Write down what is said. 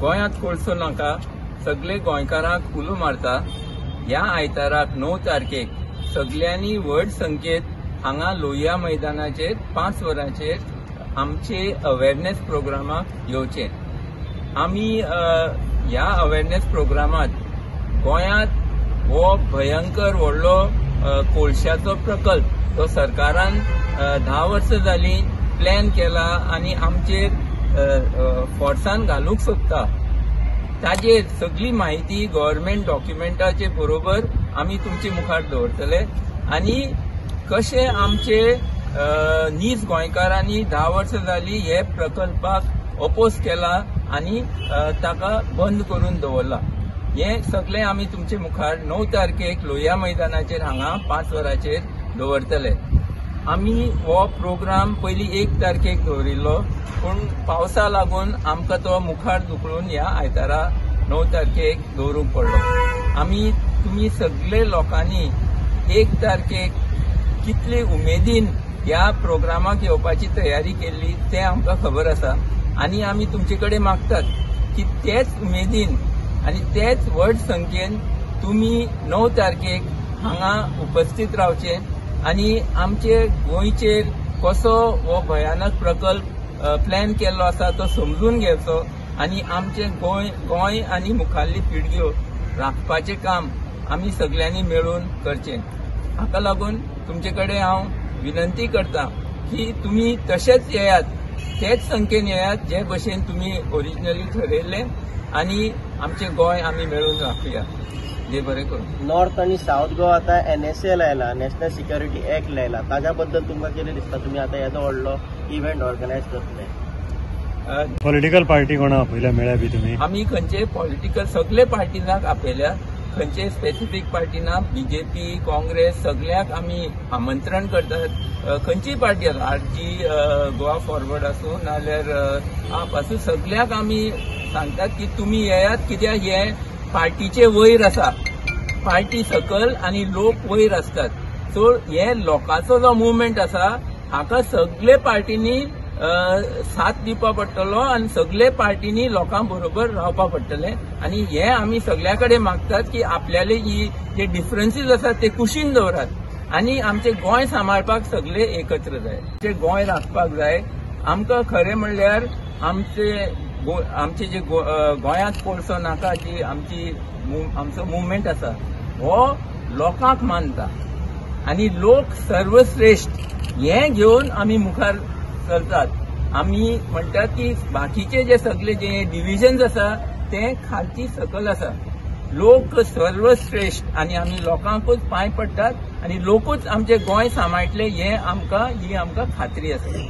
गोंयांत कोळसो नाका सगळे गोंयकारांक उलो मारता. ह्या आयताराक 9 तारखेक सगल्यांनी व्हड संख्येत हांगा लोहिया मैदानाचेर 5 वरांचेर आमचे अवेरनेस प्रोग्रामाक येवचे. आमी ह्या अवेरनेस प्रोग्रामात गोंयांत हो भयंकर व्हडलो कोळशाचो प्रकल्प तो सरकारान 10 वर्सां जाली प्लॅन केला आनी आमचेर फोर्सान घालूंक सोदता. ताजेर सगळी म्हायती गव्हर्मेंट डॉक्युमेंटाचे बरोबर आमी तुमचे मुखार दवरतले आनी कशें आमचे नीज गोंयकारांनी 10 वर्सां जाली हे प्रकल्पाक अपोज केला आनी ताका बंद करून दवरला. हे सगळें आमी तुमचे मुखार 9 तारखेक लोहिया मैदानाचेर हांगा 5 वरांचेर दवरतले. आमी हो प्रोग्राम पयलीं 1 तारखेक दवरिल्लो, पूण पावसा लागून आमकां तो मुखार धुकलून ह्या आयतारा 9 तारखेक दवरूंक पडलो. आमी तुमी सगळे लोकांनी 1 तारखेक कितले उमेदीन ह्या प्रोग्रामाक येवपाची तयारी केल्ली तें आमकां खबर आसा आनी आमी तुमचे कडेन मागतात की तेच उमेदीन आनी तेच व्हड संख्येन तुमी 9 तारखेक हांगा उपस्थित रावचे आनी आमचे गोंयचेर कसो हो भयानक प्रकल्प प्लॅन केल्लो आसा तो समजून घेवचो आनी आमचे गोंय आनी मुखाल्ली पिळग्यो राखपाचें काम आमी सगल्यांनी मेळून करचें. हाका लागून तुमचे कडेन हांव विनंती करता की तुमी तशेंच येयात, तेच संख्येन येयात जे भशेन तुमी ओरिजिनली ठरयल्लें आनी आमचें गोंय आमी मेळून राखुया. देव बरें करूं. नॉर्थ आनी सावथ गोवा आतां एनएसए लायला, नॅशनल सिक्युरिटी एक्ट लायला, ताज्या बद्दल तुमकां कितें दिसता? तुमी आतां येदो व्हडलो इव्हेंट ऑर्गनायज करतले. पॉलिटिकल पार्टी कोणा आपयल्या मेळ्या बी तुमी? आमी खंयचे पॉलिटिकल सगळे पार्टीजांक आपयल्या, खंयचे स्पेसिफीक पार्टी ना. बीजेपी, काँग्रेस सगळ्यांक आमी आमंत्रण करतात. खंयचीय पार्टी आसा, आरजी, गोवा फॉरवर्ड आसूं नाजाल्यार आप आसूं, सगळ्यांक आमी सांगतात की तुमी येयात, कित्याक हे पार्टीचे वयर आसा, पार्टी सकल आनी लोक वयर आसतात. सो हे लोकांचो जो मुवमेंट आसा हाका सगळे पार्टींनी साथ दिवपा पडटलो आनी सगळे पार्टींनी लोकां बरोबर रावपा पडटलें. आनी हे आमी सगळ्या कडेन मागतात की आपल्याले ही जे डिफरन्सीस आसात ते कुशीन दवरात आनी आमचें गोंय सांबाळपाक सगळे एकत्र जाय, आमचें गोंय राखपाक जाय. आमकां खरें म्हणल्यार आमचे जे गोंयांत कोळसो नाका जी आमचो मुवमेंट आसा हो लोकांक मानता आनी लोक सर्वश्रेष्ठ हें घेवन आमी मुखार चलतात. आमी म्हणटात की बाकीचे जे सगळे जे डिविजन्स आसा ते खालती सकल आसा, लोक सर्वश्रेष्ठ आनी आमी लोकांकूच पांय पडटात आनी लोकूच आमचें गोंय सांबाळटले हे आमकां ही आमकां खात्री आसा.